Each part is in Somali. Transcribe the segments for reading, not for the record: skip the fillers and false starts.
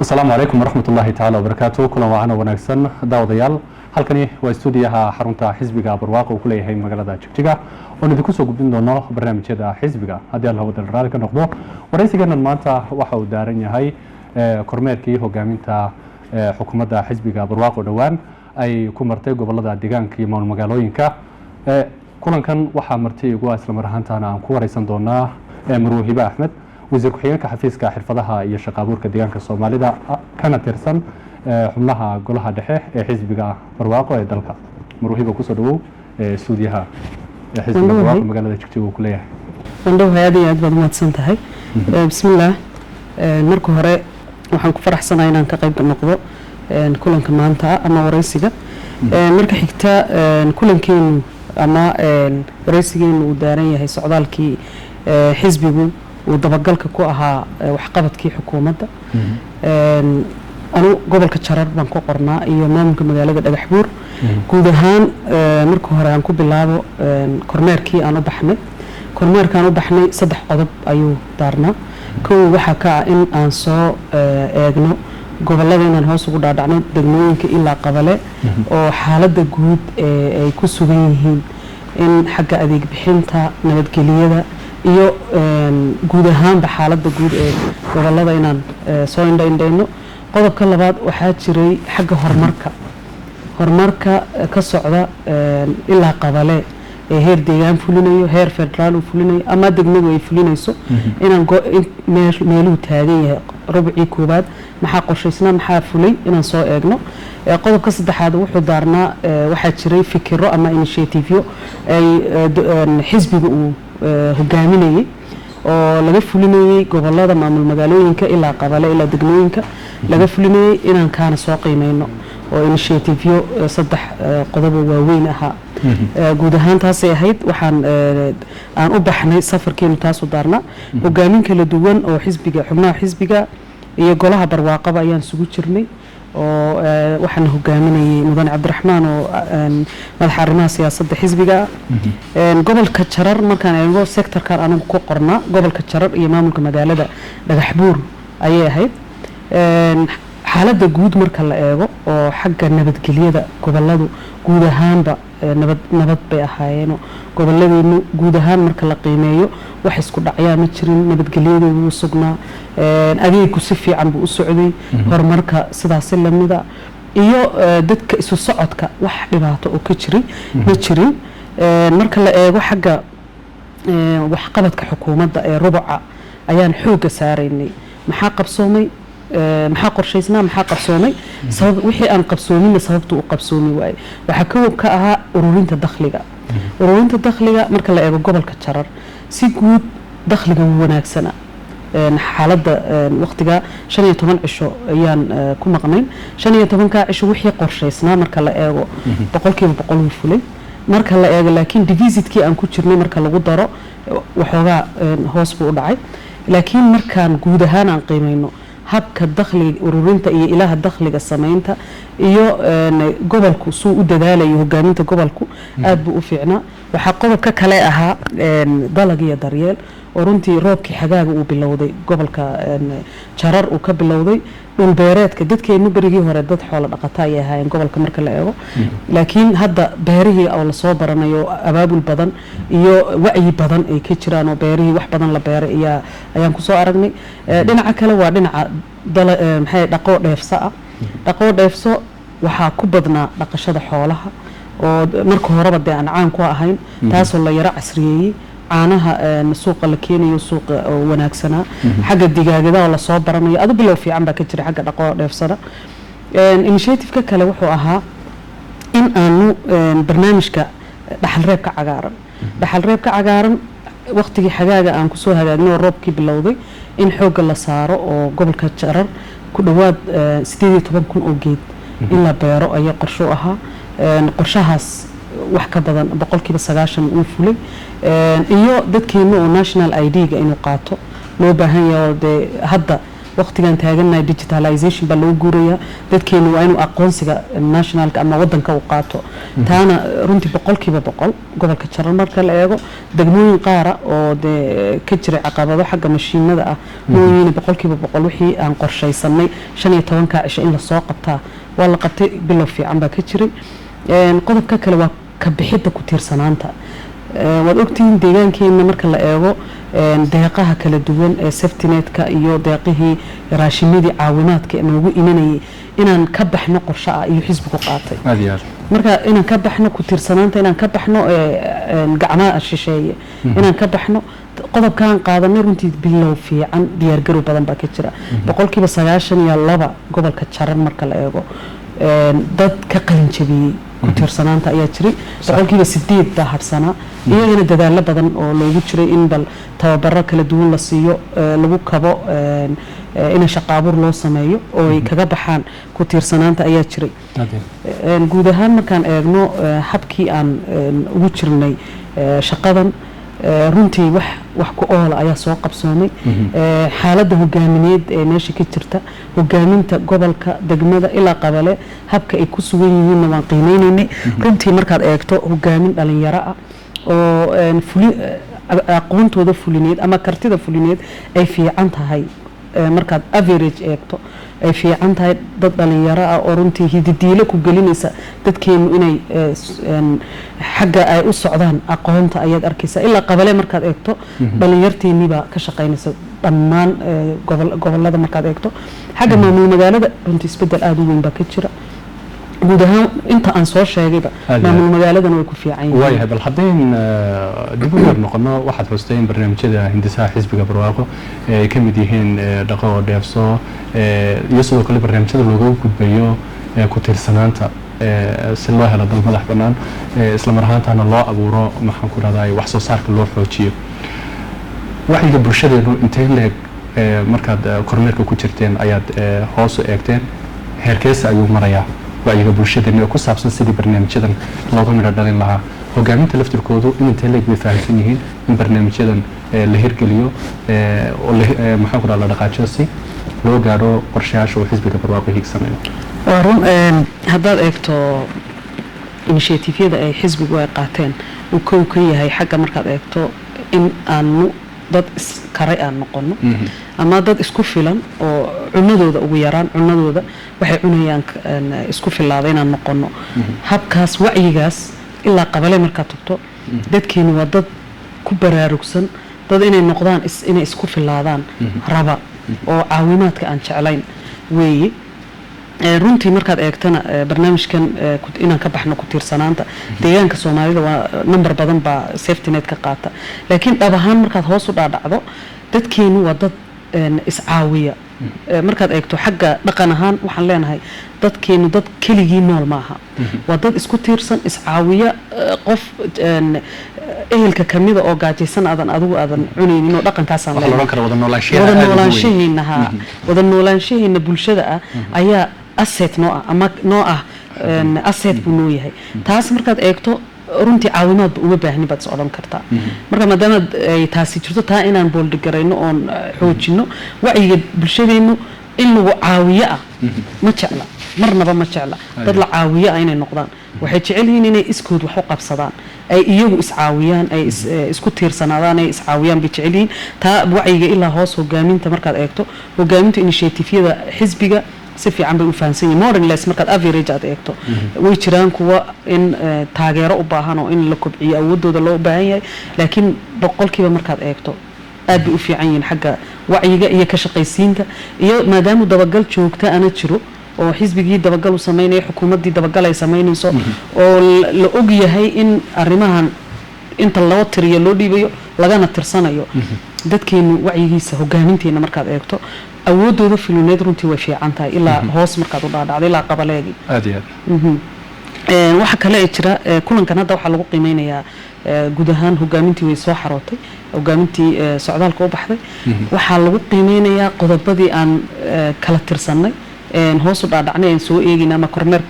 Asalaamu calaykum waraxmat ullaahi tacaala wabarakaatu. Kulan wacan oo wanaagsan, daawadayaal. Halkani waa stuudiyaha xarunta xisbiga Barwaaqo uu ku leeyahay magaalada Jigjiga, oon idinku soo gudbin doono barnaamijyada xisbiga, haddii Alla wadal raali ka noqdo. Waraysigeenan maanta waxa uu daaran yahay kormeerkii hogaaminta xukuumadda xisbiga Barwaaqo dhowaan ay ku martay gobolada deegaanka iyo maamul magaalooyinka. Kulankan waxaa marti igu ah, isla mar ahaantaana aan ku wareysan doonaa, Marwo Hibe Axmed, wasiir ku-xigeenka xafiiska xirfadaha iyo shaqo abuurka deegaanka Soomaalida, kana tirsan xubnaha golaha dhexe ee xisbiga Barwaaqo ee dalka. Marwo Hibe, kusoo dhawow stuudiyaha xisbiga Barwaaqo magaalada Jigjiga uu ku leeyahay. Wandhow, aad iyo aad baad umahadsan tahay. Bismillaah. Marka hore waxaan ku faraxsanahay inaan ka qayb noqdo kulanka maanta ama wareysiga. Marka xigta, kulankeenu ama wareysigeenu uu daaran yahay socdaalkii xisbigu uu dabagalka ku ahaa waxqabadkii xukuumadda. Anu gobolka Jarar baan ku qornaa iyo maamulka magaalada Dhagaxbuur guud ahaan. Marka hore aan ku bilaabo kormeerkii aan u baxnay. Kormeerkaan u baxnay saddex qodob ayuu daarnaa. Kow, waxaa ka ah in aan soo eegno gobolada, inaan hoos ugu dhaadhacno degmooyinka ilaa qabale, oo xaaladda guud ee ay ku sugan yihiin in xagga adeeg bixinta, nabadgeliyada iyo guud ahaanba xaaladda guud ee gobolada inaan soo indha indhayno. Qodobka labaad waxaa jiray xagga horumarka ka socda ilaa qabale ee heer deegaan fulinayo, heer federaal uu fulinayo ama degmadu ay fulinayso, inaan meeluhu taagan yahay, rubcii koowaad maxaa qorshaysnaa, maxaa fulay, inaan soo eegno. Qodobka saddexaad wuxuu daarnaa, waxaa jiray fikiro ama initiative-yo ay xisbiga uu hogaaminayay oo laga fulinayey gobolada, maamul magaalooyinka ilaa qabale ilaa degmooyinka laga fulinayey, inaan kaana soo qiimeyno, oo initiative-yo saddex qodobo waaweyn ahaa. Guud ahaan taasay ahayd. Waxaan aan u baxnay safarkeenu taasu daarnaa. Hogaamin kala duwan oo xisbiga, xubnaha xisbiga iyo golaha Barwaaqaba ayaan isugu jirnay, oo waxaana hogaaminayay mudane Cabdiraxmaan oo madaxa arrimaha siyaasadda xisbiga ah. Gobolka Jarar markaan eego, sector-kan anigu ku qornaa gobolka Jarar iyo maamulka magaalada Dhagaxbuur ayay ahayd. Xaaladda guud marka la eego oo xagga nabadgelyada, goboladu guud ahaanba nabad bay ahaayeen. Gobolladeenu guud ahaan marka la qiimeeyo, wax isku dhacyaa ma jirin, nabadgelyadoodu wuu sugnaa, adeegu si fiican buu u socday, horumarka sidaasi lamida iyo dadka isu socodka wax dhibaato oo ka jiray ma jirin. Marka la eego xagga waxqabadka xukuumadda ee rubuca ayaan xoogga saaraynay: maxaa qabsoomay, maxaa qorshaysnaa, maxaa qabsoomay, sabab wixii aan qabsoominna sababtu u qabsoomi waaye. Waxaa kow ka ahaa ururinta dakhliga. Ururinta dakhliga marka la eego gobolka Jarar si guud, dakhliga wuu wanaagsanaa. Xaaladda waqtiga 15 cisho ayaan ku maqnayn. 15-ka cisho wixii qorshaysnaa marka la eego, 100% wuu fulay marka la eego, laakiin deficit-kii aan ku jirnay marka lagu daro, waxoogaa hoos buu u dhacay. Laakiin markaan guud ahaan aan qiimeyno habka dakhliga ururinta iyo ilaha dakhliga samaynta iyo gobolku suu u dadaalayo, hogaaminta gobolku aad buu u fiicnaa. Waxaa qodobka kale ahaa dalag iyo daryeel, oo runtii roobkii xagaaga uu bilowday gobolka Jarar uu ka bilowday. Dhul beereedka dadkeenu berigii hore dad xoolo dhaqata ayay ahaayeen gobolka marka la eego, laakiin hadda beerihii oo lasoo baranayo, abaabul badan iyo wacyi badan ay ka jiraan, oo beerihii wax badan la beeray ayaan kusoo aragnay. Dhinaca kale waa dhinaca maxay, dhaqoo dheefso ah. Dhaqoo dheefso waxaa ku badnaa dhaqashada xoolaha, oo marka horeba dee aan caan ku ahayn, taasoo la yaro casriyeeyey. Caanaha suuqa la keenayo, suuqa oo wanaagsanaa, xagga digaagada oo lasoo baranayo, adu bilow fiican baa ka jira xagga dhaqoo dheefsada. Initiative-ka kale wuxuu ahaa in aanu barnaamijka dhaxalreebka cagaaran, dhaxalreebka cagaaran waqtigii xagaaga aan kusoo hagaagnay oo roobkii bilowday, in xoogga la saaro, oo gobolka Jarar ku dhowaad 18,000 oo geed in la beero ayaa qorsho u ahaa. Qorshahaas wax ka badan 90% uu fulay. Iyo dadkeena oo national ID-ga inuu qaato loo baahan yahay, oo dee hadda Waqtigan taagannahay digitalization baa loo guurayaa. Dadkeenu waa inuu aqoonsiga nationalka ama wadanka uu qaato. Taana runtii 100% gobolka Jarar marka la eego, degmooyin qaara oo dee ka jiray caqabado xagga mashiinada ah mooyiine, 100% wixii aan qorshaysanay 15-ka cisho in lasoo qabtaa waa la qabtay. Bilow fiican baa ka jiray. Qodobka kale waa ka bixidda ku tiirsanaanta. Waad ogtihiin, deegaankeena marka la eego deeqaha kala duwan ee safety netka iyo deeqihii raashimadii caawimaadka ee noogu imanayay inaan ka baxno qorshe ah iyo xisbigu qaatay. Aad iyo aad. Marka inaan ka baxno ku tiirsanaanta, inaan ka baxno gacmaha shisheeye, inaan ka baxno qodobkaan qaadanay, runtii bilow fiican, diyaargarow badan baa ka jira. 92% gobolka Jarar marka la eego, dad ka qalin jabiyey ku tiirsanaanta ayaa jiray. 8% baa hadhsanaa. Iyagana dadaallo badan oo loogu jiray in bal tababaro kala duwan la siiyo, lagu kabo, in shaqo abuur loo sameeyo oo ay kaga baxaan ku tiirsanaanta ayaa jiray. Aad iyo aad. Guud ahaan markaan eegno habkii aan ugu jirnay shaqadan, runtii wax ku oola ayaa soo qabsoomay. Xaaladda hogaamineed ee meesha ka jirta, hogaaminta gobolka, degmada ilaa qabale, habka ay ku sugan yihiinna waan qiimeynaynay. Runtii markaad eegto hogaamin dhalinyaro ah oo aqoontooda fulineed ama kartida fulineed ay fiican tahay, markaad average eegto ay fiican tahay, dad dhalinyaro ah oo runtii hididiilo ku gelinaysa dadkeenu inay xagga ay u socdaan aqoonta ayaad arkaysa. Ilaa qabale markaad eegto, dhalinyarteennii baa ka shaqaynaysa dhammaan gobolada. Markaad eegto xagga maamul magaalada, runtii isbedel aada u weyn baa ka jira. Guud ahaan inta aan soo sheegayba Aad iyo aad. maamul magaaladana way ku fiican yihiin. Waayahay, bal haddayn dib u yar noqono, waxaad xustay in barnaamijyada hindisaha xisbiga Barwaaqo ay ka mid yihiin dhaqo oo dheefso, iyo sidoo kale barnaamijyada looga gudbayo ku tiirsanaanta, si loo helo dal madax bannaan, isla mar ahaantaana loo abuuro, maxaan ku rahday, wax soo saarka loo xoojiyo. Wacyiga bulshadeenu intee leeg markaad kormeerka ku jirteen ayaad hoos u eegteen? Heerkeesa ayuu marayaa wacyiga bulshadeenu ee ku saabsan sidii barnaamijyadan looga midho dhalin lahaa? Hogaaminta laftirkoodu in intee leeg bay fahamsan yihiin in barnaamijyadan la hirgeliyo, oo maxaan ku dhaha, la dhaqaajiyo si loo gaadho qorshayaasha uu xisbiga Barwaaqo hiigsanayo? Waa run. Haddaad eegto initiative-yada ay xisbigu ay qaateen, uu kow ka yahay xagga markaad eegto in aanu dad iskaray aan noqono ama dad isku filan oo cunadooda, ugu yaraan cunadooda waxay cunayaan isku filaada inaan noqono, habkaas wacyigaas ilaa qabale markaad tagto, dadkeenu waa dad ku baraarugsan, dad inay noqdaan inay isku filaadaan raba oo caawimaadka aan jeclayn weeye. Runtii markaad eegtana barnaamijkan inaan ka baxno ku tiirsanaanta, deegaanka Soomaalida waa number badan baa safety net ka qaata, laakiin dhab ahaan markaad hoos u dhaadhacdo, dadkeenu waa dad iscaawiya. Markaad eegto xagga dhaqan ahaan, waxaan leenahay dadkeenu dad keligii nool maaha, waa dad isku tiirsan, iscaawiya. Qof ehelka kamida oo gaajaysan aadan adigu aadan cunaynin oo dhaqankaasaan Waxaa la leenahay. odhan karaa wada noolaanshiyaha Wada aad ugu weyn. noolaanshaheena, ha, wada noolaanshaheena bulshada ah ayaa asset noo ah ama noo ah, asset buu noo yahay. Taas markaad eegto, runtii caawimaadba uma baahni baad is odhan kartaa. Marka maadaama ay taasi jirto, taa inaan booldigarayno oon xoojino wacyiga bulshadeennu in lagu caawiyo ah ma jecla, marnaba ma jecla dad la caawiyo ah inay noqdaan. Waxay jecel yihiin inay iskood wax u qabsadaan, ay iyagu iscaawiyaan, ay isku tiirsanaadaan, ay iscaawiyaan bay jecel yihiin. Taa wacyiga ilaa hoos hogaaminta markaad eegto, hogaaminta initiative-yada xisbiga si fiican bay u fahansan yihiin, more or less. Markaad average aad eegto, way jiraan kuwa in taageero u baahan oo in la kobciyo awoodooda loo baahan yahay, laakiin boqolkiiba markaad eegto aad bay u fiican yihiin xagga wacyiga iyo ka shaqaysiinta. Iyo maadaama dabagal joogta ana jiro oo xisbigii dabagal u sameynaya, xukuumaddii dabagal ay samaynayso, oo la og yahay in arrimahan inta loo tiriyo loo dhiibayo lagana tirsanayo, dadkeenu wacyigiisa hogaaminteena markaad eegto, awoodooda fulineed runtii way fiican tahay ilaa hoos markaad u dhaadhacdo, ilaa qabaleegii. Aad iyo aad. Waxa kale ee jira, kulankan hadda waxaa lagu qiimeynayaa guud ahaan hogaamintii way soo xarootay, hogaamintii socdaalka u baxday. Waxaa lagu qiimeynayaa qodobadii aan kala tirsanay, hoos u dhaadhacnay, aan soo eegayna ama kormeer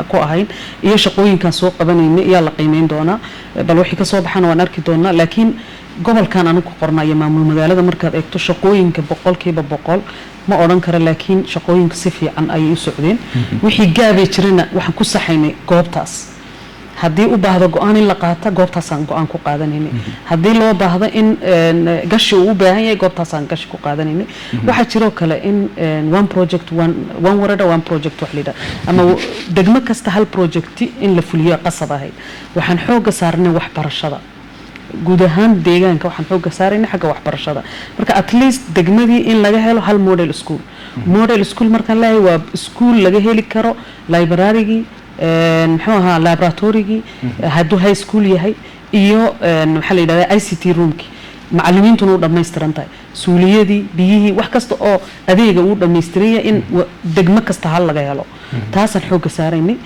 ku ahayn iyo shaqooyinkaan soo qabanaynay ayaa la qiimeyn doonaa. Bal wixii kasoo baxana waan arki doonaa, laakiin gobolkan anigu ku qorna iyo maamul magaalada markaad eegto, shaqooyinka 100% Ma odhan karo, laakiin shaqooyinka si fiican ayay u socdeen. Wixii gaabay jirana waxaan ku saxaynay goobtaas. Haddii u baahdo go-aan in la qaata, goobtaasaan go-aan ku qaadanaynay. Haddii loo baahdo in gashi uu u baahan yahay, goobtaasaan gashi ku qaadanaynay. Waxaa jiroo kale in one project, one woreda, one project wax la yidhaha, ama degmo kasta hal project in la fuliyo qasab ahayd. Waxaan xoogga saarnay waxbarashada guud ahaan deegaanka. Waxaan xoogga saaraynay xagga waxbarashada. Marka at least degmadii in laga helo hal model school. Model school markaan leeyahay, waa school laga heli karo librarygii, muxuu ahaa, laboratorygii hadduu high school yahay, iyo maxaa la yidhahdaa, ICT roomkii, macallimiintuna u dhammaystiran tahay, suuliyadii, biyihii, wax kasta oo adeega uu dhammaystiran yahay, in degmo kasta hal laga helo. Taasaan xoogga saaraynay.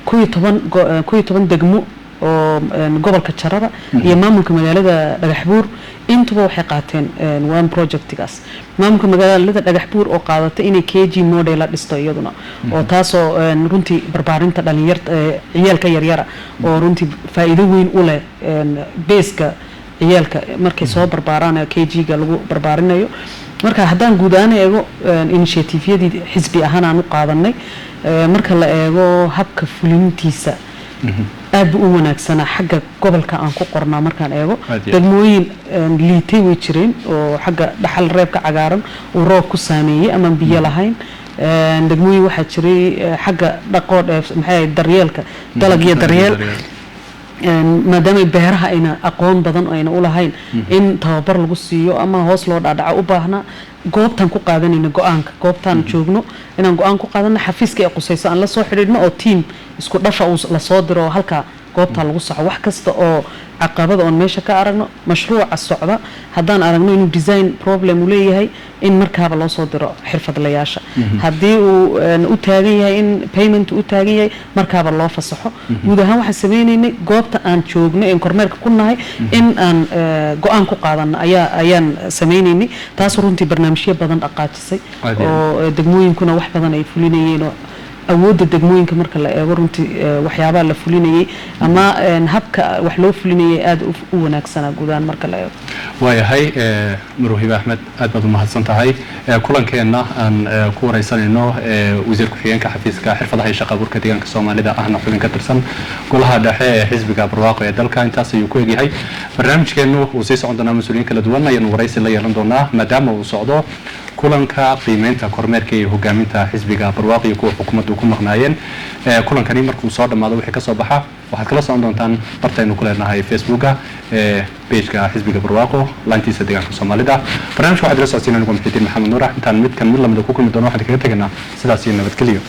11 degmo oo gobolka Jarara iyo maamulka magaalada Dhagaxbuur intuba waxay qaateen one projectgaas. Maamulka magaalada Dhagaxbuur oo qaadatay inay KG model dhisto iyaduna, oo taasoo runtii barbaarinta dhalinyarta, ciyaalka yaryara, oo runtii faa'iido weyn u leh beeska ciyaalka markay soo barbaaraan, KG-ga lagu barbaarinayo. Marka haddaan guud ahaan eego initiative-yadii xisbi ahaan aan u qaadanay, marka la eego habka fulintiisa, aad buu u wanaagsanaa xagga gobolka aan ku qornaa. Markaan eego Aad iyo aad. degmooyin liitay way jireen, oo xagga dhaxal reebka cagaaran uu roob ku saameeyey ama biyo lahayn. Degmooyin waxaa jiray xagga dhaqoo dheef, maxay ahayd, daryeelka dalag iyo daryeel, maadaama beeraha ayna aqoon badan ayna u lahayn, in tababar lagu siiyo ama hoos loo dhaadhaco u baahnaa. Goobtaan ku qaadanayna go-aanka, goobtaan joogno inaan go-aan ku qaadano, xafiiska ay qusayso aan la soo xidhiidhno, oo team isku dhafa uu lasoo diro, oo halkaa goobtaa lagu saxo wax kasta oo caqabada oon meesha ka aragno. Mashruuca socda haddaan aragno inuu design problem uu leeyahay, in markaaba loo soo diro xirfadlayaasha. Haddii uu u taagan yahay in payment u taagan yahay, markaaba loo fasaxo. Guud ahaan waxaan sameynaynay goobta aan joogno een kormeerka ku nahay in aan go-aan ku qaadano ayaan sameynaynay. Taas runtii barnaamijyo badan dhaqaajisay Aad iyo aad. oo degmooyinkuna wax badan ay fulinayeen, oo awoodda degmooyinka marka la eego runtii waxyaabaha la fulinayay ama habka wax loo fulinayay aada u wanaagsanaa guud ahaan marka la eego. Waayahay, Marwo Hibe Axmed, aad baad u mahadsan tahay. Kulankeenna aan ku wareysanayno wasiir ku-xigeenka xafiiska xirfadaha iyo shaqa abuurka deegaanka Soomaalida, ahna xubin ka tirsan golaha dhexe ee xisbiga Barwaaqo ee dalka, intaas ayuu ku egyahay. Barnaamijkeennu wuu sii socon doonaa, mas-uuliyiin kala duwan ayaanu wareysi la yeelan doonaa, maadaama uu socdo kulanka qiimeynta kormeerka iyo hogaaminta xisbiga Barwaaqo iyo kuwa xukuumaddu ku maqnaayeen. Kulankani markuu soo dhammaado, wixii ka soo baxa waxaad kala socon doontaan bartaynu ku leenahay Facebooka ee pageka xisbiga Barwaaqo laantiisa deegaanka Soomaalida. Barnaamijka waxaad ila socodsiin anigu Muxidiin Maxamed Nuurax. Intaan midkan mid lamida ku kulmi doono, waxaan kaga tegaynaa sidaas iyo nabadgelyo.